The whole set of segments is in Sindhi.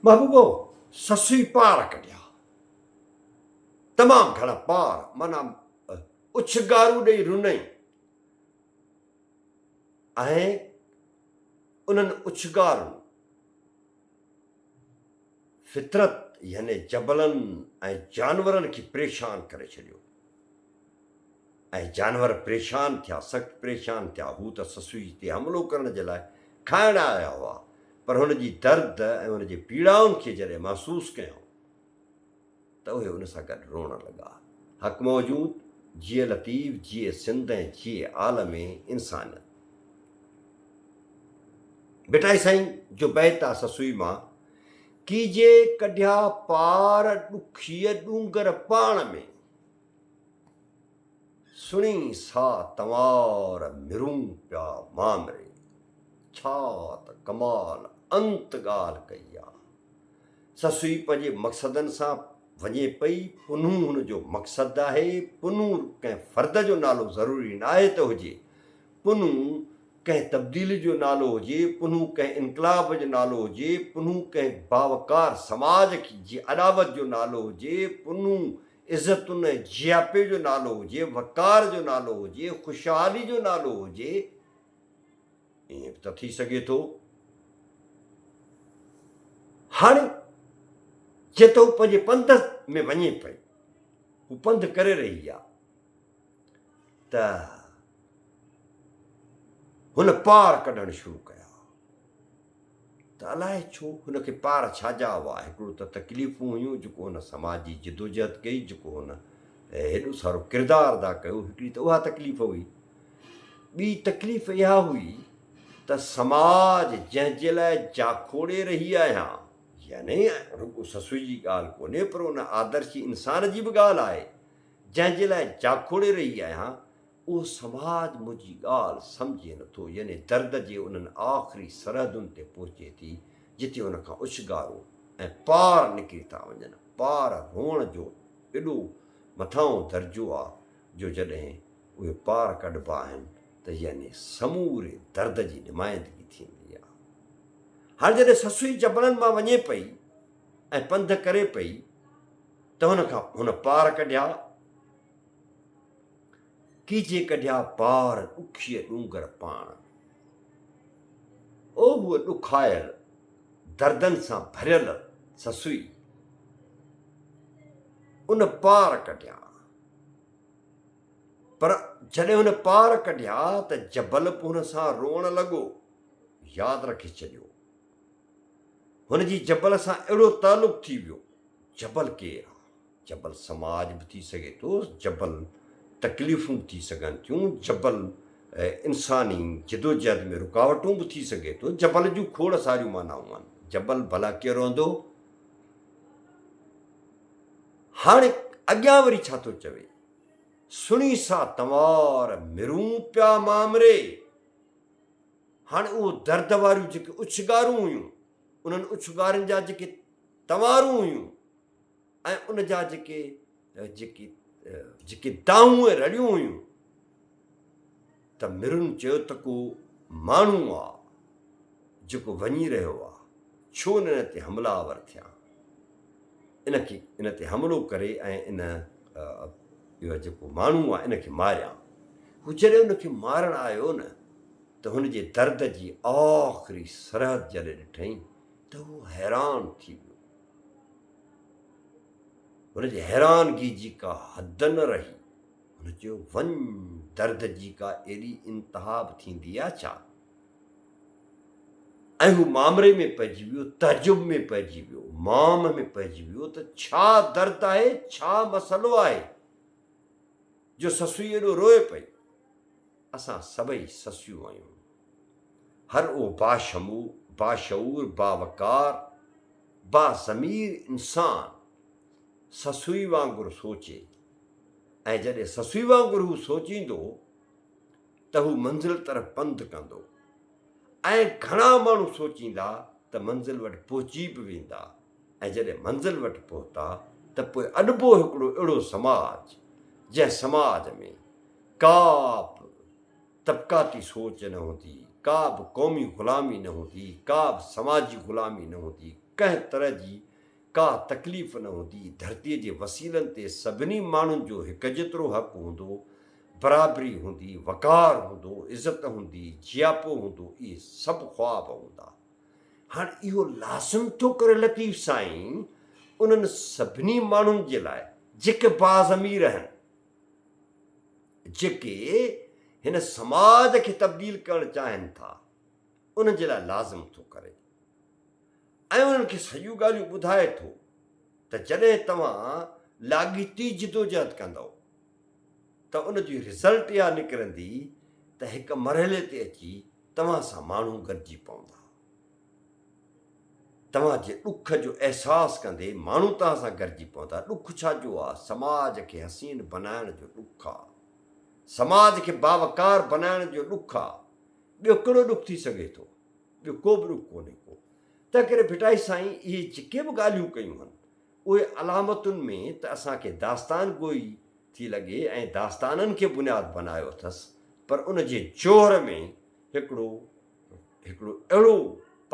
محبوبو سسئي پار ڪڍيا. تمام گهڻا پار معنيٰ اڇگارون ڏئي رنئي ۽ انهن اڇگارن فطرت يعني جبلن ۽ جانورن کي پريشان ڪري ڇڏيو ۽ جانور پريشان ٿيا، سخت پريشان ٿيا. هو ته سسئي تي حملو ڪرڻ جي لاء کائڻ آيا هئا، پر هن جي درد ۽ هن جي پيڙائن کي جڏهن محسوس ڪيائون ته اهي ان سان گڏ روئڻ لڳا. حق موجود، جيئي لطيف، جيئي سنڌ ۽ جيئي عالم انسانيت. ڀٽائي سائين جو بيت آ سسئي مان، ڪيجي ڪڍيا پار ڏکيء ڏونگر پاڻ ۾. سڻي سا تنوار مرون پيا مامري. ڇا ته ڪمال انت ڳالهه ڪئي آ. سسئي پنهنجي مقصدن سان وڃي پئي، پنهون هن جو مقصد آهي، پنهون ڪنهن فرد جو نالو ضروري ناهي ته هجي، پنهون ڪنهن تبديلي جو نالو هجي، پنهون ڪنهن انقلاب جو نالو هجي، پنهون ڪنهن باوقار سماج جي اڏاوت جو نالو هجي، پنهون عزتن ۽ جياپي جو نالو هجي، وقار جو نالو هجي، خوشحالي جو نالو هجي، ائين به ته ٿي سگهي ٿو. هاڻي جي ته هو پنهنجي پنڌ ۾ وڃي پئي، هو پنڌ ڪري رهي آ ته هن پار ڪڍڻ شروع ڪيا. ته الائي ڇو هن کي پار ڇا جا هئا، هڪڙو ته تڪليفون هيون جيڪو هن سماجي جدوجهد ڪئي، جيڪو هن هيڏو سارو ڪردار ادا ڪيو، هڪڙي ته اها تڪليف هئي، ٻي تڪليف اها هئي ته سماج جنهن جي لاء جاکوڙي رهي آهيان، يعني رڳو سسئي جي ڳالهه ڪونهي پر ان آدرشي انسان جي به ڳالهه آهي، جنهن جي لاء جاکوڙي رهي آهيان، اهو سماج منهنجي ڳالهه سمجهي نٿو يعني درد جي انهن آخري سرحدن تي پهچي ٿي جتي ان کان اڇگارون ۽ پار نڪري ٿا وڃن. پار روئڻ جو ايڏو مٿانهون درجو آ جو جڏهن اهي پار ڪڍبا آهن ته يعني سموري درد جي نمائندگي ٿيندي آ. هاڻي جڏهن سسئي جبلن مان وڃي پئي ۽ پنڌ ڪري پئي ته هن کان هن پار ڪڍيا. ڪيجي ڪڍيا پار ڏکيء ڏونگر پاڻ. او هوء ڏکايل دردن سان ڀريل سسئي ان پار ڪڍيا. پر جڏهن هن پار ڪڍيا ته جبل به هن سان روئڻ لڳو. ياد رکي ڇڏيو. هن جي جبل سان اهڙو تعلق ٿي ويو. جبل ڪير آ؟ جبل سماج به ٿي سگهي ٿو، جبل تڪليفون به ٿي سگهن ٿيون، جبل انساني جدوجهد ۾ رڪاوٽون به ٿي سگهي ٿو، جبل جون کوڙ ساريون معنائون آهن. جبل ڀلا ڪير رهندو؟ هاڻي اڳيان وري ڇا ٿو چوي؟ سڻي سا تنوار مرون پيا مامري. هاڻي اهو درد واريون جيڪي اڇگارون هيون، انهن اڇگارن جا جيڪي تنوارون هيون، ۽ ان جا جيڪي جيڪي جيڪي دانهون ۽ رڙيون هيون ته مرن چيو ته ڪو ماڻهو آ جيڪو وڃي رهيو آ ڇو نه ان تي حمله آور ٿيان ان کي ان تي حملو ڪري ۽ ان اهو جيڪو ماڻهو آ ان کي ماريان هو جڏهن ان کي مارڻ آيو نه ته هن جي درد جي آخري سرحد جڏهن ڏٺائين ته هو حيران ٿي ويو هن جي حيرانگي جي ڪا حد نه رهي. هن چيو، وڃ، درد جي ڪا ايڏي انتها به ٿيندي آ ڇا؟ ۽ هو مامري ۾ پئجي ويو، تعجب ۾ پئجي ويو، مام ۾ پئجي ويو ته ڇا درد آهي، ڇا مسئلو آهي جو سسئي ايڏو روئي پئي. اسان سڀئي سسيون آهيون. هر اهو باشعور، باوقار، باضمير انسان سسئي وانگر سوچي ۽ جڏهن سسئي وانگر هو سوچيندو ته هو منزل طرف پنڌ ڪندو ۽ گهڻا ماڻهو سوچيندا ته منزل وٽ پهچي به ويندا ۽ جڏهن منزل وٽ پهتا ته پوء اڏبو هڪڙو اهڙو سماج جنهن سماج ۾ ڪا به طبقاتي سوچ نه هوندي. ڪا به قومي غلامي نه هوندي، ڪا به سماجي غلامي نه هوندي، ڪنهن طرح جي ڪا تڪليف نه هوندي، ڌرتيء جي وسيلن تي سڀني ماڻهن جو هڪ جيترو حق هوندو، برابري هوندي، وقار هوندو، عزت هوندي، جياپو هوندو، اهي سڀ خواب هوندا. هاڻ اهو لازم ٿو ڪري لطيف سائين انهن سڀني ماڻهن جي لاء جيڪي باضمير آهن، جيڪي هن سماج کي تبديل ڪرڻ چاهين ٿا، انهن جي لاء لازم ٿو ڪري ۽ انهن کي سڄيون ڳالهيون ٻڌائي ٿو ته جڏهن توهان لاڳيتي جدوجهد ڪندؤ ته ان جي رزلٽ اها نڪرندي ته هڪ مرحلي تي اچي توهان سان ماڻهو گڏجي پوندا. توهان جي ڏک جو احساس ڪندي ماڻهو توهان سان گڏجي پوندا. ڏک ڇا جو آ؟ سماج کي حسين بنائڻ جو ڏک آ. سماج کي باوقار بنائڻ جو ڏک آ. ٻيو ڪهڙو ڏک ٿي سگهي ٿو؟ ٻيو ڪو به ڏک ڪونهي ڪو. تنهنڪري ڀٽائي سائين اهي جيڪي به ڳالهيون ڪيون هن، اهي علامتن ۾ ته اسان کي داستان گوئي ٿي لڳي ۽ داستانن کي بنياد بنايو اٿس، پر ان جي جوهر ۾ هڪڙو هڪڙو اهڙو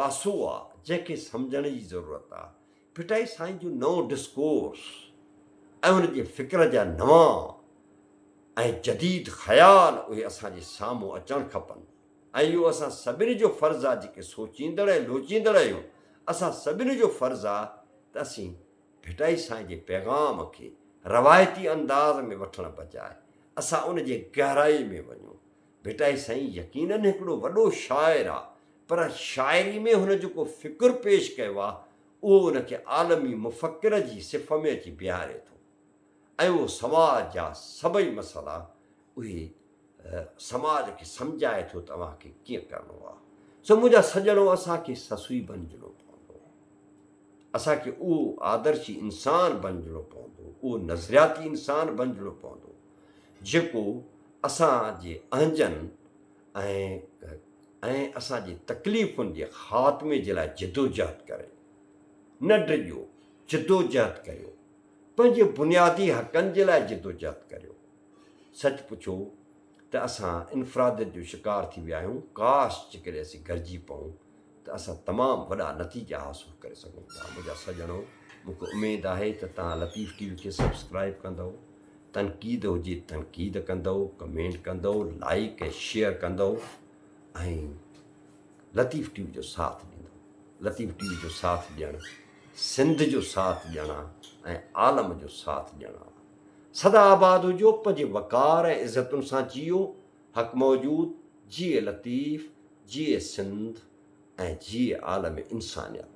پاسو آ، جنهن کي سمجهڻ جي ضرورت آ. ڀٽائي سائين جو نئون ڊسڪورس ۽ ان جي فڪر جا نوان ۽ جديد خيال اهي اسان جي سامهون اچڻ کپن ۽ اهو اسان سڀني جو فرض آ جيڪي سوچيندڙ ۽ لوچيندڙ آهيون، اسان سڀني جو فرض آ ته اسين ڀٽائي سائين جي پيغام کي روايتي انداز ۾ وٺڻ بجاء اسان ان جي گهرائي ۾ وڃون. ڀٽائي سائين يقينن هڪڙو وڏو شاعر آ پر شاعري ۾ هن جيڪو فڪر پيش ڪيو آ اهو ان کي عالمي مفڪر جي صف ۾ اچي بيهاري ٿو ۽ اهو سماج جا سڀئي مسئلا اهي سماج کي سمجهائي ٿو ته اوهان کي ڪيئن ڪرڻو آ. سو منهنجا سڄڻو اسان کي سسئي بنجڻو پوندو. اسان کي اهو آدرشي انسان بنجڻو پوندو، اهو نظرياتي انسان بنجڻو پوندو جيڪو اسان جي اهنجن ۽ ۽ اسان جي تڪليفن جي خاتمي جي لاء جدوجهد ڪري. نه ڊڄو، جدوجهد ڪريو. پنهنجي بنيادي حقن جي لاء جدوجهد ڪريو. سچ پڇو ته اسان انفراديت جو شڪار ٿي ويا آهيون، ڪاش جيڪڏهن اسين گڏجي پئون ته اسان تمام وڏا نتيجا حاصل ڪري سگهون ٿا. منهنجا سڄڻو مون کي اميد آهي ته توهان لطيف ٽي وي کي سبسڪرائيب ڪندؤ، تنقيد هجي تنقيد ڪندؤ، ڪمينٽ ڪندؤ، لائيڪ ۽ شيئر ڪندؤ ۽ لطيف ٽي وي جو ساٿ ڏيندؤ. لطيف ٽي وي جو ساٿ ڏيڻ سنڌ جو ساٿ ڏيڻ آ ۽ عالم جو ساٿ ڏيڻ آ. سدا آباد هجو، پنهنجي وقار ۽ عزتن سان جيئو، حق موجود، جيئي لطيف، جيئي سنڌ ۽ جيئي عالم انسانيت.